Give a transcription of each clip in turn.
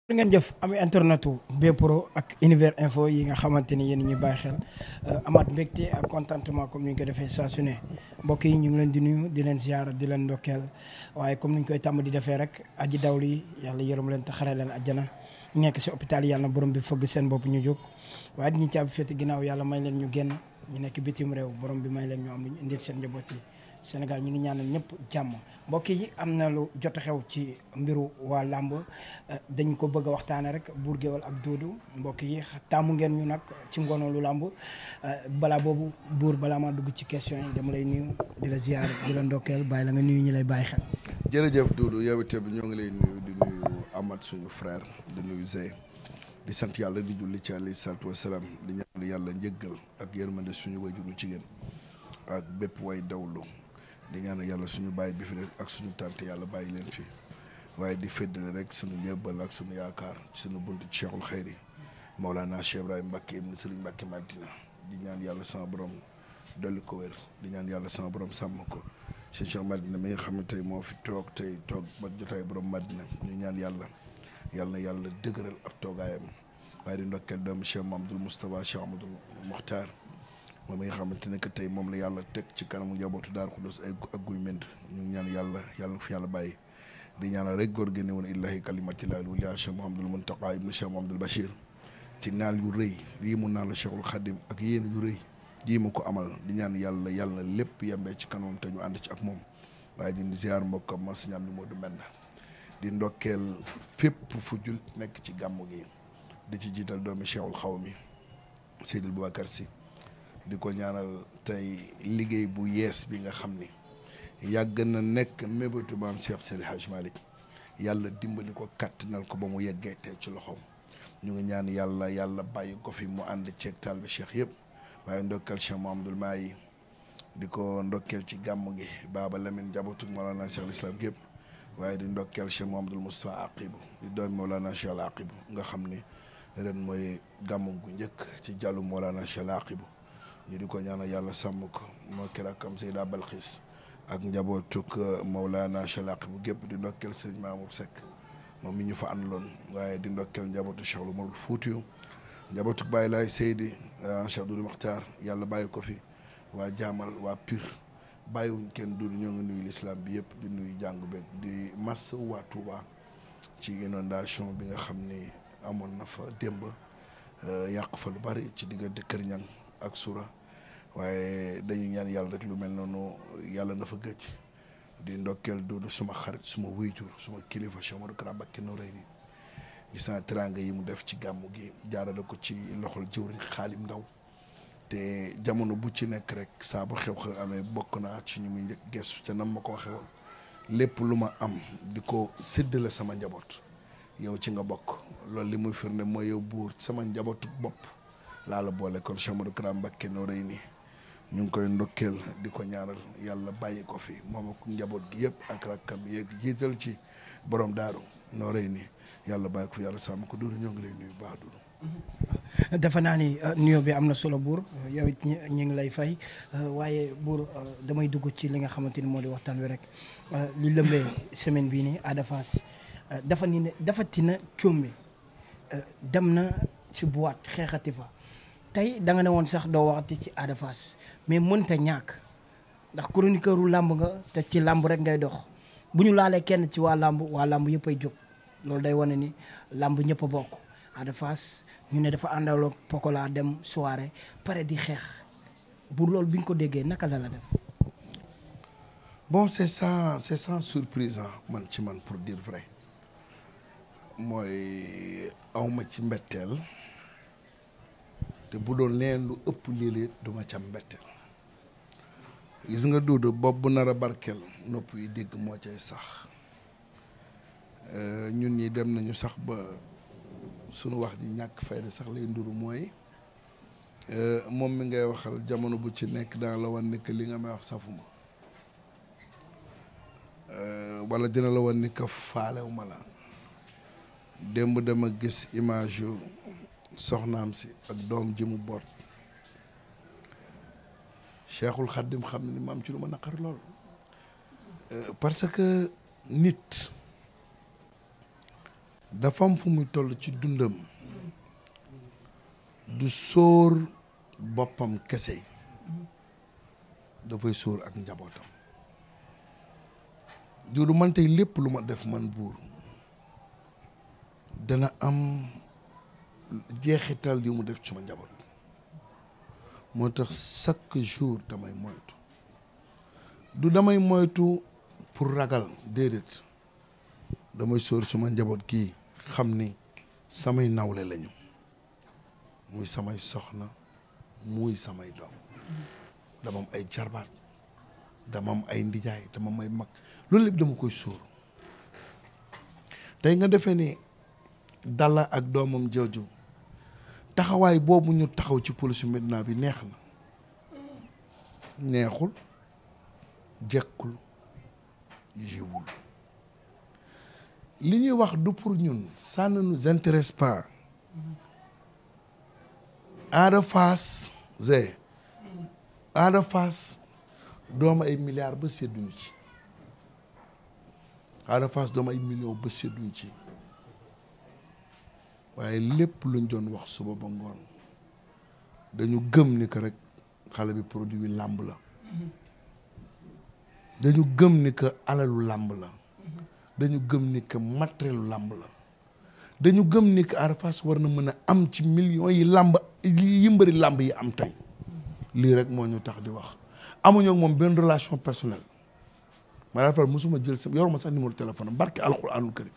li ngeen jëf am internetu Bprod ak Univers Info yi nga xamante ni yéen ñuy bàyyi xel amaat mbégte ak contentement comme ni ñu ko defee saa su ne mbokk yi ñu ngi leen di nuyu di leen ziar di leen ndokkeel waaye comme ni ñu koy tàmm di defee rek aji dawlu yi yàlla yërëm leen te xare leen àjjana ñu nekk si hôpital yi yàlla na borom bi fëgg seen bopp ñu jóg waaye di ñu caabi féete ginnaaw yàlla may leen ñu génn ñu nekk bitim réew borom bi may leen ñu am lu ñu indil seen njaboot yi Sénégal ñu ngi ñaanal ñëpp jàmm mbokk yi am na lu jot a xew ci mbiru waa làmb dañ ko bëgg a waxtaane rek Bour Gueweul ak Doudou mbokk yi taamu ngeen ñu nag ci ngoonu làmb balaa boobu Bour balaa maa dugg ci question yi dama lay nuyu di la ziar di la ndokkeel bàyyi la nga nuyu ñi lay bàyyi xel. jërëjëf Doudou yow itam ñoo ngi lay nuyu di nuyu Amath suñu frère di nuyu Zey di sant yàlla di julli ci alayhi salaatu wasalaam di ñaan yàlla njëggal ak yërmande suñu wajuru jigéen ak bépp way dawlu di ñaan yàlla suñu bàyyi bi fi des ak suñu tante yàlla bàyyi leen fi waaye di féddale rek suñu njëbbal ak suñu yaakaar ci suñu buntu Cheikhul Khayri Maulana Cheikh Ibrahim Mbacké ibn Serigne Mbacké Madina di ñaan yàlla sama borom dolli ko wér di ñaan yàlla sama borom sàmm ko si Cheikh Madina mi nga xam ne tey moo fi toog ba jotaay borom Madina ñu ñaan yàlla na yàlla dëgëral ab toogaayam waaye di ndokkeel doomu Cheikh Mamadou Moustapha Cheikh Amadou Mokhtar moom mi nga xamante ne que tey moom la yàlla teg ci kanamu njabootu Daaru Xudoos ak guy mend ñu ñaan yàlla fi yàlla bàyyi di ñaanal rek góor génne woon illahi kalimatillahi waliya Cheikh Mouhamadul Muntaqa ibnu Cheikh Mouhamadul Bachir ci naal yu rëy lii mu naal la Cheikhul Khadim ak yéen yu rëy jii ma ko amal di ñaan yàlla na lépp yembee ci kanamam te ñu ànd ci ak moom waaye di ziar mbokkam ma siñam ni Modou Mbenda di ndokkeel fépp fu jul nekk ci gàmmu gi di ci jiital doomi Cheikhul xaw mi Seydil Boubacar Sy di ko ñaanal tey liggéey bu yees bi nga xam ni yàgg na nekk mébétu maam Cheikh Seydi Hadj Malick yàlla dimbali ko kàttanal ko ba mu yeggee tey ci loxoom ñu ngi ñaan yàlla bàyyi ko fi mu ànd ceeg taal bi Cheikh yëpp waaye ndokkeel Cheikh Mouhamadoul Mahi di ko ndokkeel ci gàmm gi Baba Lamine jabotuk Mawlana Cheikh l'Islam yëpp waaye di ndokkeel Cheikh Mouhamadoul Moustapha Aqibou di doon Mawlana Cheikh Aqibou nga xam ni ren mooy gàmm gu njëkk ci jàllu Mawlana Cheikh Aqibou ñu di ko ñaanal yàlla sàmm ko moo kirakam Seyda Balxiis ak njabootuk Mawlana Cheikh Aqibou gépp di ndokkeel Serigne Mamour Seck moom mi ñu fa àndaloon waaye di ndokkeel njabootu Cheikh Oumar Foutiyou njabootuk Baye Laye Seydi Cheikh Doudou Makhtar yàlla bàyyi ko fi waa jaamal waa Pire bàyyiwuñ kenn Doudou ñoo ngi nuyu l'islam bi yëpp di nuyu jàngu beeg di mass waa Touba ci inondation bi nga xam ni amoon na fa démb yàq fa lu bari ci diggante Kër Ñang ak Sura waaye dañu ñaan yàlla rek lu mel noonu yàlla na fa gëj di ndokkeel Doudou suma xarit suma wuyjur suma kilifa Cheikh Modou Kara Mbacké Noreyni gis naa teraanga yi mu def ci gàmmu gi jaarale ko ci loxol jëwriñ Xaalim Ndaw te jamono bu ci nekk rek saa bu xew-xew amee bokk naa ci ñu muy njëkk gestu te nam ma ko waxee woon lépp lu ma am di ko séddale sama njaboot yow ci nga bokk loolu li muy firnde mooy yow buur sama njabootu bopp laa la boole kon Cheikh Modou Kara Mbacké Noreyni ñu ngi koy ndokkeel di ko ñaanal yàlla bàyyi ko fi moom ak njaboot gi yëpp ak rakkam yeeg jiital ci borom daaru Noreyni yàlla bàyyi ko fi yàlla sàmm ko Doudou ñoo ngi lay nuyu baax Doudou. dafa naa ni nuyoo bi am na solo Bour yow it ñu ngi lay fay waaye Bour damay dugg ci li nga xamante ni moo di waxtaan wi rek li lëmbee semaine bii nii Ada Fass dafatina coombe dem na ci boîte xeexati fa tey da nga ne woon sax doo waxati ci Ada Fass mais mënta ñàkk ndax chroniqueuru làmb nga te ci làmb rek ngay dox bu ñu laalee kenn ci waa làmb yëpp ay jóg loolu day wane ni làmb ñëpp a bokk Ada Fass ñu ne dafa àndaloo Pokola dem soirée pare di xeex bu loolu bi ñu ko déggee naka la def. bon c'est sans surprise man pour dire vrai mooy awma ci mbetteel te bu doon leen lu ëpp léeg-léeg duma ca mbetteel gis nga Doudou bopp bu nar a barkeel nopp yi dégg moo cay sax ñun ñi dem nañu sax ba sunu wax ji ñàkk fayda sax lay nduru mooy moom mi ngay waxal jamono bu ci nekk dana la wan ni que li nga may wax safuma wala dina la wan ni que faalew ma la démb dama gis image yu soxnaam si ak doom ji mu boot Cheikhul Khadim xam ne ni ma am ci lu ma naqar lool parce que nit dafa am fu muy toll ci dundam du sóor boppam kese dafay sóor ak njabootam. Doudou man tey lépp lu ma def man Buur dana am jeexital yu mu def ci ma njaboot moo tax chaque jour damay moytu du damay moytu pour ragal déedéet damay sóor suma njaboot kii xam ni samay nawle lañu muy samay soxna muy samay doom dama am ay jarbaat dama am ay ndijaay dama am ay mag loolu lépp dama koy sóor tey nga defee ni Dalla ak doomam jooju taxawaay boobu ñu taxaw ci police Médina bi neex na neexul jekkul yiwul li ñuy wax du pour ñun ça ne nous intéresse pas. Ada Fass Ada Fass dooma ay milliards ba sedduñu ci Ada Fass dooma ay millions ba sedduñu ci waaye lépp luñ doon wax suba ba ngoon dañu gëm ni que rek xale bi produit làmb la dañu gëm ni que alalu làmb la dañu gëm ni que matérielu làmb la dañu gëm ni que Ada Fass war na mën a am ci millions yi làmb yi mbëri làmb yi am tey lii rek moo ñu tax di wax amuñu ak moom benn relation personnelle ma Ada Fass mosuma jël sa yoruma sax numéro téléphone am barke alxuraanul karim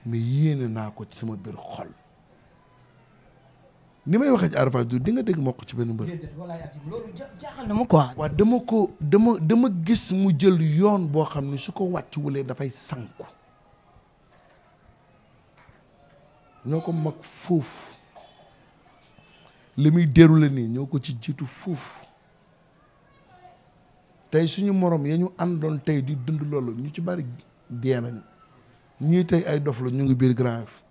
mais yéene naa ko ci sama biir xol ni may waxee ci Ada Fass du di nga dégg moo ko ci benn mbër. loolu jaaxal na ma quoi. waaw dama gis mu jël yoon boo xam ne su ko wàcc wulee dafay sanku ñoo ko mag foofu li muy déroulé nii ñoo ko ci jiitu foofu tey suñu morom ya ñu àndoon tey di dund loolu ñu ci bari dee nañu ñii tey ay dof la ñu ngi biir Grand Yoff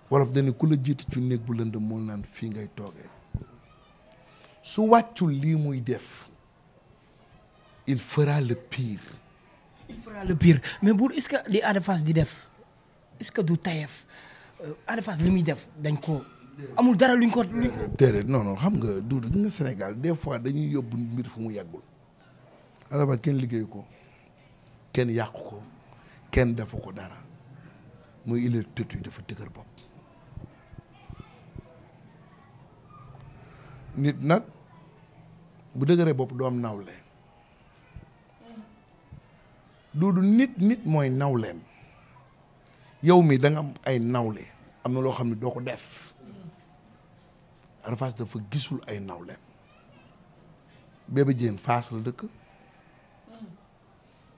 wolof dañu ku la jiitu ci néeg bu lënd moo naan fii ngay toogee su wàccul lii muy def il fera le pire. il fera le pire mais Buur est-ce que li Ada Fass di def est-ce que du tayef Ada Fass li muy def dañ ko amul dara luñ ko. déedéet non xam nga Doudou gi nga Sénégal des fois dañuy yóbbu mbir fu mu yàggul Ada Fass kenn liggéeyu ko kenn yàqu ko kenn defu ko dara muy il est têtu dafa dëgër bopp nit nag bu dëgëree bopp doo am nawle Doudou nit mooy nawleem yow mi da nga am ay nawle am na loo xam ne doo ko def Ada Fass dafa gisul ay nawleem Bébé Diène Fass la dëkk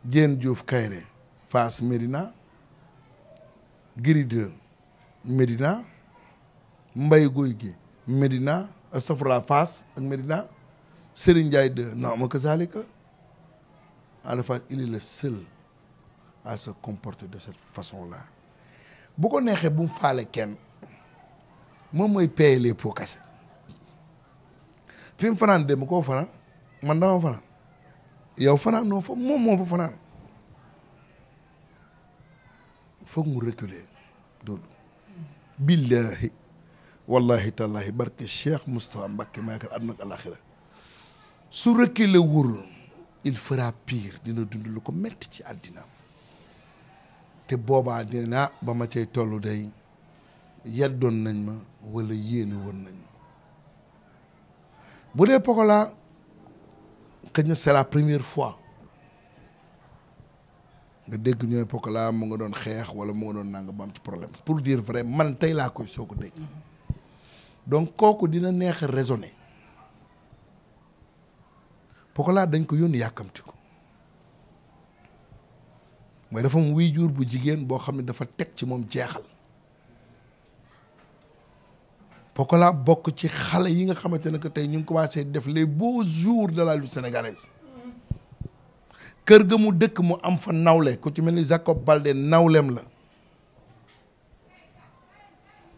Diène Diouf Kayré Fass Médina Gris 2 Médina Mbaye Guy gi Médina Astafurlah Fass ak Médina Serigne Ndiaye 2 non ma kazalika Ada Fass il est le seul à se comporter de cette façon-là bu ko neexee bu mu faale kenn moom mooy payer les pots cassés fi mu fanaan dem koo fanaan man dama fanaan yow fanaan noo fa moom moo fa fanaan foog mu reculer Doudou billahi wallahi tallahi barke Cheikh Moustapha Mbacké maa yaakaar àdduna ak alaxira su reculer wul il fera pire dina dund lu ko metti ci àddina te boobaa dina ba ma cay tollu day yeddoon nañ ma wala yéene woon nañ ma bu dee Pokola xëy na c'est la première fois nga dégg ñooy Pokola mu nga doon xeex wala mu nga doon nanga ba am ci problème pour dire vrai man tey laa koy soo ko dégg donc kooku dina neex a raisonner Pokola dañ ko yónni yàkkamti ko mooy dafa am wuy jur bu jigéen boo xam ne dafa teg ci moom jeexal Pokola bokk ci xale yi nga xamante ne que tey ñu ngi commencé def les beaux jours de la lutte sénégalaise kër ga mu dëkk mu am fa nawle ku ci mel ni Jacob Baldé nawleem la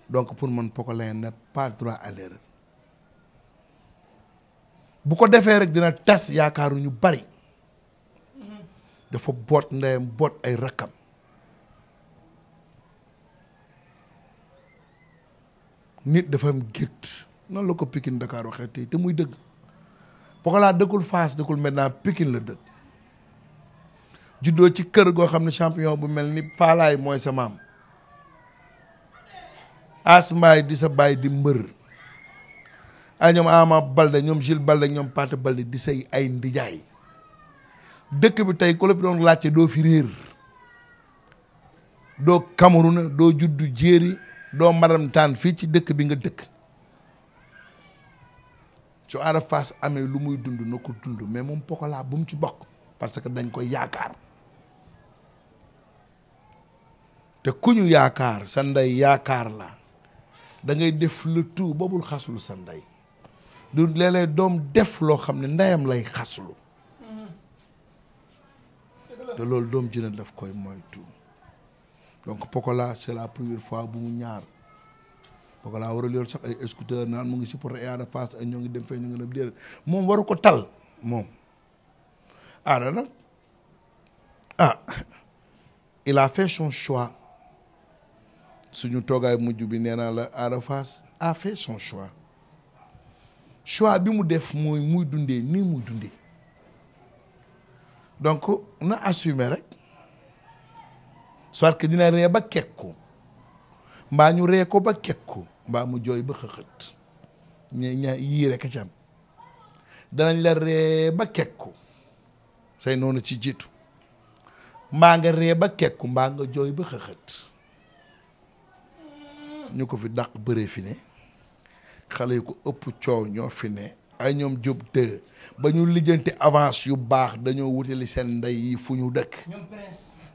donc pour man Pokola n'a pas droit à l'erreur bu ko defee rek dina tas yaakaaru ñu bari dafa boot ndeyam boot ay rakkam nit dafa am gétt noonu la ko Pikine Dakar waxee tey te muy dëgg Pokola dëkkul Fass dëkkul maintenant Pikine la dëkk juddoo ci kër goo xam ne champion bu mel ni Faalaay mooy sa maam As Mbaye di sa baay di mbër ay ñoom Ama Balde ñoom Gilles Balde ñoom Paate Balde di say ay ndijaay dëkk bi tey ku la fi doon laajte doo fi réer doo Cameroun doo juddu jéeri doo maram taan fii ci dëkk bi nga dëkk su Ada Fass amee lu muy dund na ko dund mais moom Pokola bu mu ci bokk parce que dañ koy yaakaar te ku ñu yaakaar sa ndey yaakaar la da ngay def le tout boobul xaslu sa ndey du léeg-léeg doom def loo xam ne ndeyam lay xaslu te loolu doom jëne daf koy moytu donc Pokola c'est la première fois bu mu ñaar Pokola war a yor sax ay scooter naan mu ngi supporté Ada Fass ay ñoo ngi dem fee ñu ngi dem déedéet moom waru ko tal moom Ada nag il a fait son choix suñu toogaay mujj bi nee naa la Ada Fass a fait son choix bi mu def mooy muy dundee nii muy dundee donc na assumer rek soit que dina ree ba kekku mbaa ñu ree ko ba kekku mbaa mu jooy ba xëxët ña yii rek a ci am danañ la ree ba kekku say noonu ci jiitu mbaa nga ree ba kekku mbaa nga jooy ba xëxët ñu ko fi dàq bëree fi ne xale yi ko ëpp coow ñoo fi ne ay ñoom Diop de ba ñu lijjanti avance yu baax dañoo wutali seen ndey yi fu ñu dëkk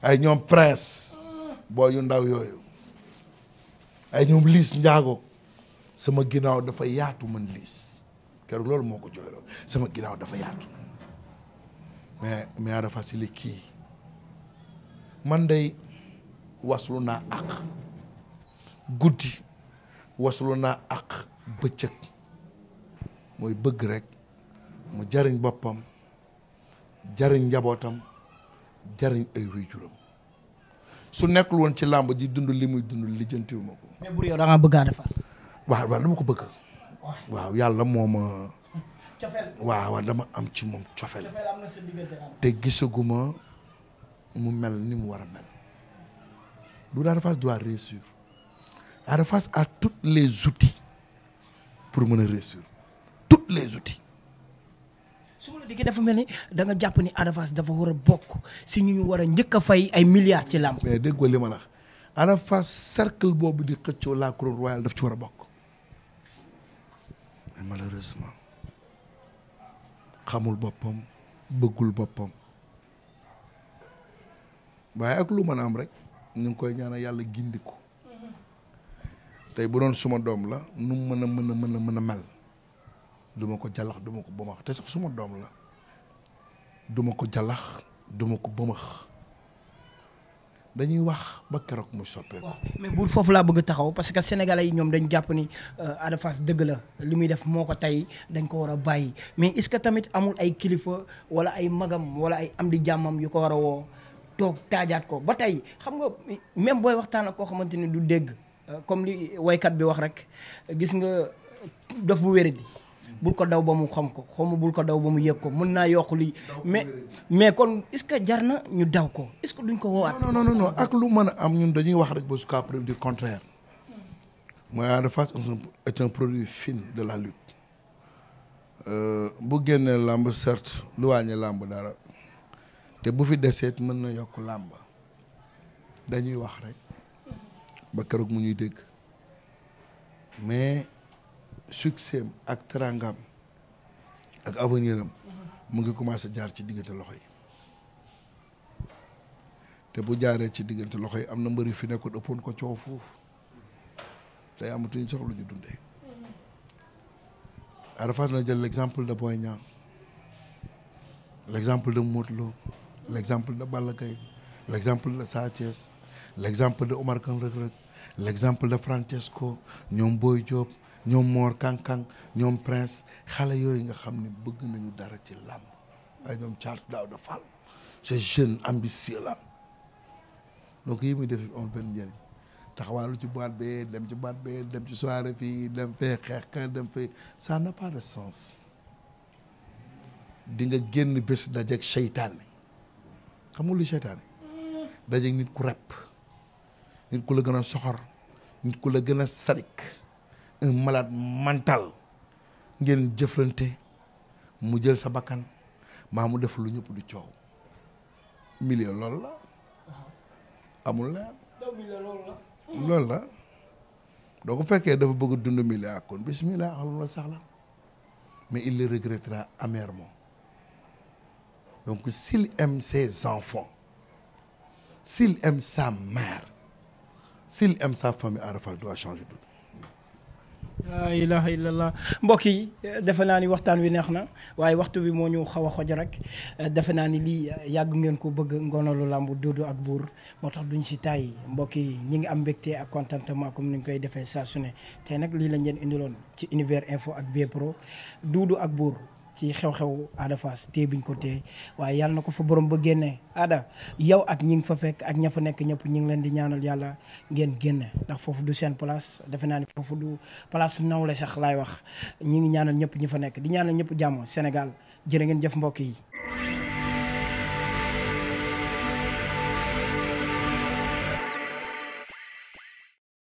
ay ñoom prince boo yu ndaw yooyu ay ñoom liis njaago sama ginnaaw dafa yaatu man liis keroog loolu moo ko jooyloo sama ginnaaw dafa yaatu mais Ada Fass li kii man day waslu naa ak guddi waslu naa ak bëccëg mooy bëgg rek mu jariñ boppam jariñ njabootam jariñ ay waajuram su nekkul woon ci làmb ji dund li muy dund lijjantiwu ma ko. mais bu yow da nga bëgg Ada Fass. waaw dama ko bëgg. waaw yàlla moo ma. waaw dama am ci moom cofeel te gisaguma mu mel ni mu war a mel du Ada Fass doit réussir Ada Fass a tous les outils pour mën a réussir tous les outils. su ma la déggee dafa mel ni da nga jàpp ni Ada Fass dafa war a bokk si ñu war a njëkk a fay ay milliards ci làmb. mais déggoo li ma la wax Ada Fass cercle boobu di xëccoo la couronne royale daf ci war a bokk mais malheureusement xamul boppam bëggul boppam waaye ak lu mën a am rek ñu ngi koy ñaanal yàlla gindi ko tey bu doon suma doom la nu mën a mel duma ko jalax duma ko bëmax te sax suma doom la duma ko jalax duma ko bëmax dañuy wax ba keroog muy soppeeku. mais bu foofu laa bëgg taxaw parce que sénégalais yi ñoom dañ jàpp ni Ada Fass dëgg la li muy def moo ko tey dañ ko war a bàyyi mais est-ce que tamit amul ay kilifa wala ay magam wala ay am di jàmmam yu ko war a woo toog taajaat ko ba tey xam nga même booy waxtaan ak koo xamante ni du dégg comme li waykat bi wax rek gis nga dof bu wéradi bul ko daw ba mu xam ko xawma bul ko daw ba mu yëg ko mën naa yokk lii mais kon est-ce que jar na ñu daw ko est-ce que duñ ko woowaat. non ak lu mën a am ñun dañuy wax rek ba jusqu'à preuve du contraire mooy Ada Fass est un produit fin de la lutte bu génnee làmb certes lu wàññi làmb dara te bu fi deseet mën na yokk làmb dañuy wax rek ba keroog mu ñuy dégg mais succès am ak terangam ak avenir am mu ngi commencé jaar ci diggante loxo yi te bu jaaree ci diggante loxo yi am na mbëri fi nekkoon ëppoon ko coow foofu tey amatuñu sax lu ñu dundee Ada Fass na jël l'exemple de Boy Niang l'exemple de Modou Lo l'exemple de Balla Gaye l'exemple de Sa Thiès l'exemple de Omar Kane Reug Reug l'exemple de Francesco ñoom Boy Diop ñoom Mor Kankang ñoom Prince xale yooyu nga xam ne bëgg nañu dara ci làmb ay ñoom Thiatou Daouda Fall ce jeune ambitieux là donc yi muy def am benn njëriñ taxawaalu ci boîte bee dem ci boîte bee dem ci soirée fii dem fee xeex ka dem fee ça n'a pas de sens di nga génn bés dajeeg seytaane xam nga lu seytaane dajeeg nit ku rep nit ku la gën a soxor nit ku la gën a sadik un malade mental ngeen jëflante mu jël sa bakkan maa mu def lu ñëpp du coow milieu loolu la amul leer loolu la doo ko fekkee dafa bëgg dund milieu kon bismillah axalum la sax la mais il le regrettera amèrement donc s'il aime ses enfants s'il aime sa mère s'il aime sa famille Ada Fass doit changer tout. laa ilaha illallah mbokk yi defe naa ni waxtaan wi neex na waaye waxtu bi moo ñu xaw a xoj rek defe naa ni lii yàgg ngeen ko bëgg Ngonalu Lamb Doudou ak Bour moo tax duñ si tàyyi mbokk yi ñi ngi am mbégte ak contentement comme ni ñu koy defee saa su ne tey nag lii lañ leen indiloon ci Univers Info ak Bprod Doudou ak Bour ci xew-xew Ada Fass téye biñ ko téye waaye yàlla na ko fa borom ba génnee Ada yow ak ñi ngi fa fekk ak ña fa nekk ñëpp ñi ngi leen di ñaanal yàlla ngeen génne ndax foofu du seen place defe naa ni foofu du place nawle sax laay wax ñi ngi ñaanal ñëpp ñi fa nekk di ñaanal ñëpp jàmm Sénégal jërë ngeen jëf mbokk yi